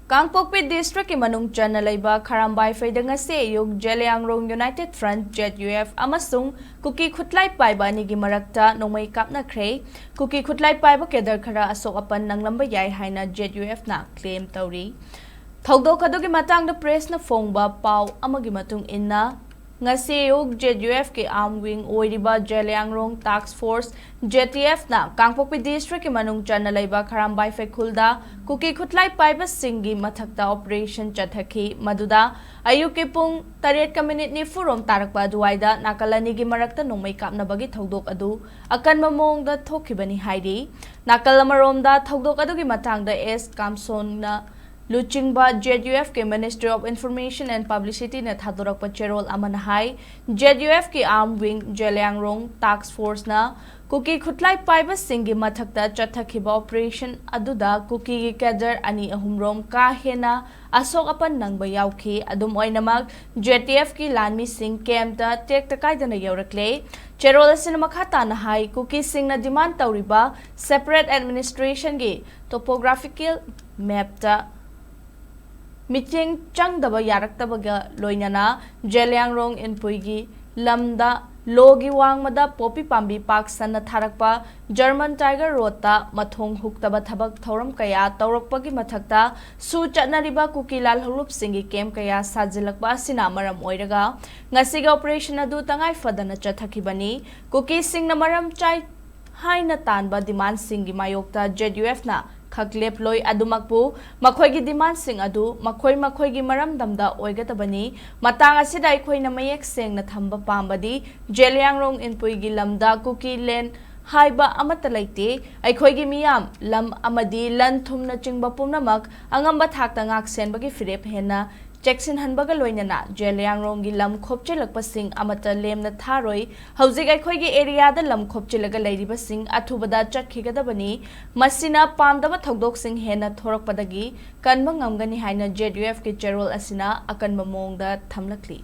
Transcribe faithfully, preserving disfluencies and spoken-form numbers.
ꯀꯥꯡꯄꯣꯛꯄꯤ ꯗꯤꯁꯇ꯭ꯔꯤꯛꯀꯤ ꯃꯅꯨꯡ ꯆꯟꯅ ꯂꯩꯕ ꯈꯔꯥꯝꯕꯥꯏꯐꯩꯗ ꯉꯁꯤ ꯑꯌꯨꯛ Zeliangrong united front, Z U F, ꯑꯃꯁꯨꯡ ꯀꯨꯀꯤ ꯈꯨꯠꯂꯥꯏ ꯄꯥꯏꯕ ꯑꯅꯤꯒꯤ ꯃꯔꯛꯇ ꯅꯣꯡꯃꯩ ꯀꯥꯞꯅꯈ꯭ꯔꯦ꯫ ꯀꯨꯀꯤ ꯈꯨꯠꯂꯥꯏ ꯄꯥꯏꯕ ꯀꯦꯗꯔ ꯈꯔ ꯑꯁꯣꯛ ꯑꯄꯟ ꯅꯪꯂꯝꯕ ꯌꯥꯏ ꯍꯥꯏꯅ ꯖꯦꯗ ꯌꯨ ꯑꯦꯐꯅ ꯀ꯭ꯂꯦꯝ ꯇꯧꯔꯤ꯫ ꯊꯧꯗꯣꯛ ꯑꯗꯨꯒꯤ ꯃꯇꯥꯡꯗ ꯄ꯭ꯔꯦꯁꯅ ꯐꯣꯡꯕ ꯄꯥꯎ ꯑꯃꯒꯤ ꯃꯇꯨꯡ ꯏꯟꯅ, ꯉꯁꯤ ꯑꯌꯨꯛ ꯖꯦꯗ ꯌꯨ ꯑꯦꯐꯀꯤ ꯑꯥꯔꯝ ꯋꯤꯡ ꯑꯣꯏꯔꯤꯕ ꯖꯦꯂꯤꯌꯥꯡꯔꯣꯡ ꯇꯥꯛꯁ ꯐꯣꯔꯁ, ꯖꯦ ꯇꯤ ꯑꯦꯐꯅ ꯀꯥꯡꯄꯣꯛꯄꯤ ꯗꯤꯁꯇ꯭ꯔꯤꯛꯀꯤ ꯃꯅꯨꯡ ꯆꯟꯅ ꯂꯩꯕ ꯈꯔꯥꯝꯕꯥꯏꯐꯩ ꯈꯨꯜꯗ ꯀꯨꯀꯤ ꯈꯨꯠꯂꯥꯏ ꯄꯥꯏꯕꯁꯤꯡꯒꯤ ꯃꯊꯛꯇ ꯑꯣꯄꯔꯦꯁꯟ ꯆꯠꯊꯈꯤ꯫ ꯃꯗꯨꯗ ꯑꯌꯨꯛꯀꯤ ꯄꯨꯡ ꯇꯔꯦꯠꯀ ꯃꯤꯅꯤꯠ ꯅꯤꯐꯨꯔꯣꯝ ꯇꯥꯔꯛꯄ ꯑꯗꯨꯋꯥꯏꯗ ꯅꯥꯀꯜ ꯑꯅꯤꯒꯤ ꯃꯔꯛꯇ ꯅꯣꯡꯃꯩ ꯀꯥꯞꯅꯕꯒꯤ ꯊꯧꯗꯣꯛ ꯑꯗꯨ ꯑꯀꯟꯕ ꯃꯑꯣꯡꯗ ꯊꯣꯛꯈꯤꯕꯅꯤ ꯍꯥꯏꯔꯤ꯫ ꯅꯥꯀꯜ ꯑꯃꯔꯣꯝꯗ ꯊꯧꯗꯣꯛ ꯑꯗꯨꯒꯤ ꯃꯇꯥꯡꯗ ꯑꯦꯁ ꯀꯥꯝꯁꯣꯟꯅ ꯂꯨꯆꯤꯡꯕ ꯖꯦꯗ ꯌꯨ ꯑꯦꯐꯀꯤ Ministry of Information and Publicityꯅ ꯊꯥꯗꯣꯔꯛꯄ ꯆꯦꯔꯣꯜ ꯑꯃꯅ ꯍꯥꯏ, ꯖꯦꯗ ꯌꯨ ꯑꯦꯐꯀꯤ ꯑꯥꯔꯝ ꯋꯤꯡ ꯖꯦꯂꯤꯌꯥꯡꯔꯣꯡ ꯇꯥꯛꯁ ꯐꯣꯔꯁꯅ ꯀꯨꯀꯤ ꯈꯨꯠꯂꯥꯏ ꯄꯥꯏꯕꯁꯤꯡꯒꯤ ꯃꯊꯛꯇ ꯆꯠꯊꯈꯤꯕ ꯑꯣꯄꯔꯦꯁꯟ ꯑꯗꯨꯗ ꯀꯨꯀꯤꯒꯤ ꯀꯦꯗꯔ ꯑꯅꯤ ꯑꯍꯨꯝꯔꯣꯝ ꯀꯥ ꯍꯦꯟꯅ ꯑꯁꯣꯛ ꯑꯄꯟ ꯅꯪꯕ ꯌꯥꯎꯈꯤ꯫ ꯑꯗꯨꯝ ꯑꯣꯏꯅꯃꯛ, ꯖꯦ ꯇꯤ ꯑꯦꯐꯀꯤ ꯂꯥꯟꯃꯤꯁꯤꯡ ꯀꯦꯝꯇ ꯇꯦꯛꯇ ꯀꯥꯏꯗꯅ ꯌꯧꯔꯛꯂꯦ꯫ ꯆꯦꯔꯣꯜ ꯑꯁꯤꯅ ꯃꯈꯥ ꯇꯥꯅ ꯍꯥꯏ, ꯀꯨꯀꯤꯁꯤꯡꯅ ꯗꯤꯃꯥꯟ ꯇꯧꯔꯤꯕ ꯁꯦꯄꯔꯦꯠ ꯑꯦꯗꯃꯤꯅꯤꯁꯇ꯭ꯔꯦꯁꯟꯒꯤ ꯇꯣꯄꯣꯒ꯭ꯔꯥꯐꯤꯀꯦꯜ ꯃꯦꯞꯇ ꯃꯤꯠꯌꯦꯡ ꯆꯪꯗꯕ ꯌꯥꯔꯛꯇꯕꯒ ꯂꯣꯏꯅꯅ ꯖꯦꯂꯤꯌꯥꯡꯔꯣꯡ ꯏꯟꯄꯨꯏꯒꯤ ꯂꯝꯗ ꯂꯣꯒꯤ ꯋꯥꯡꯃꯗ ꯄꯣꯄꯤ ꯄꯥꯝꯕꯤ ꯄꯥꯛ ꯁꯟꯅ ꯊꯥꯔꯛꯄ ꯖꯔꯃꯟ ꯇꯥꯏꯒꯔ ꯔꯣꯗꯇ ꯃꯊꯣꯡ ꯍꯨꯛꯇꯕ ꯊꯕꯛ ꯊꯧꯔꯝ ꯀꯌꯥ ꯇꯧꯔꯛꯄꯒꯤ ꯃꯊꯛꯇ ꯁꯨ ꯆꯠꯅꯔꯤꯕ ꯀꯨꯀꯤ ꯂꯥꯜꯍꯧꯂꯨꯞꯁꯤꯡꯒꯤ ꯀꯦꯝ ꯀꯌꯥ ꯁꯥꯖꯤꯜꯂꯛꯄ ꯑꯁꯤꯅ ꯃꯔꯝ ꯑꯣꯏꯔꯒ ꯉꯁꯤꯒꯤ ꯑꯣꯄꯔꯦꯁꯟ ꯑꯗꯨ ꯇꯉꯥꯏ ꯐꯗꯅ ꯆꯠꯊꯈꯤꯕꯅꯤ꯫ ꯀꯨꯀꯤꯁꯤꯡꯅ ꯃꯔꯝ ꯆꯥꯏ ꯍꯥꯏꯅ ꯇꯥꯟꯕ ꯗꯤꯃꯥꯟꯁꯤꯡꯒꯤ ꯃꯥꯌꯣꯛꯇ ꯖꯦꯗ ꯌꯨ ꯑꯦꯐꯅ ꯈꯛ ꯂꯦꯞꯂꯣꯏ꯫ ꯑꯗꯨꯃꯛꯄꯨ ꯃꯈꯣꯏꯒꯤ ꯗꯤꯃꯥꯟꯁꯤꯡ ꯑꯗꯨ ꯃꯈꯣꯏ ꯃꯈꯣꯏꯒꯤ ꯃꯔꯝꯗꯝꯗ ꯑꯣꯏꯒꯗꯕꯅꯤ꯫ ꯃꯇꯥꯡ ꯑꯁꯤꯗ ꯑꯩꯈꯣꯏꯅ ꯃꯌꯦꯛ ꯁꯦꯡꯅ ꯊꯝꯕ ꯄꯥꯝꯕꯗꯤ ꯖꯦꯂꯤꯌꯥꯡꯔꯣꯡ ꯏꯟꯄꯨꯏꯒꯤ ꯂꯝꯗ ꯀꯨꯀꯤ ꯂꯦꯟ ꯍꯥꯏꯕ ꯑꯃꯠꯇ ꯂꯩꯇꯦ꯫ ꯑꯩꯈꯣꯏꯒꯤ ꯃꯤꯌꯥꯝ, ꯂꯝ ꯑꯃꯗꯤ ꯂꯟ ꯊꯨꯝꯅꯆꯤꯡꯕ ꯄꯨꯝꯅꯃꯛ ꯑꯉꯝꯕ ꯊꯥꯛꯇ ꯉꯥꯛ ꯁꯦꯟꯕꯒꯤ ꯐꯤꯔꯦꯞ ꯍꯦꯟꯅ ꯆꯦꯛꯁꯤꯟꯍꯟꯕꯒ ꯂꯣꯏꯅꯅ ꯖꯦꯂꯤꯌꯥꯡꯔꯣꯡꯒꯤ ꯂꯝ ꯈꯣꯞꯆꯤꯜꯂꯛꯄꯁꯤꯡ ꯑꯃꯠꯇ ꯂꯦꯝꯅ ꯊꯥꯔꯣꯏ꯫ ꯍꯧꯖꯤꯛ ꯑꯩꯈꯣꯏꯒꯤ ꯑꯦꯔꯤꯌꯥꯗ ꯂꯝ ꯈꯣꯞꯆꯤꯜꯂꯒ ꯂꯩꯔꯤꯕꯁꯤꯡ ꯑꯊꯨꯕꯗ ꯆꯠꯈꯤꯒꯗꯕꯅꯤ꯫ ꯃꯁꯤꯅ ꯄꯥꯝꯗꯕ ꯊꯧꯗꯣꯛꯁꯤꯡ ꯍꯦꯟꯅ ꯊꯣꯔꯛꯄꯗꯒꯤ ꯀꯟꯕ ꯉꯝꯒꯅꯤ ꯍꯥꯏꯅ ꯖꯦꯗ ꯌꯨ ꯑꯦꯐꯀꯤ ꯆꯦꯔꯣꯜ ꯑꯁꯤꯅ ꯑꯀꯟꯕ ꯃꯑꯣꯡꯗ ꯊꯝꯂꯛꯂꯤ꯫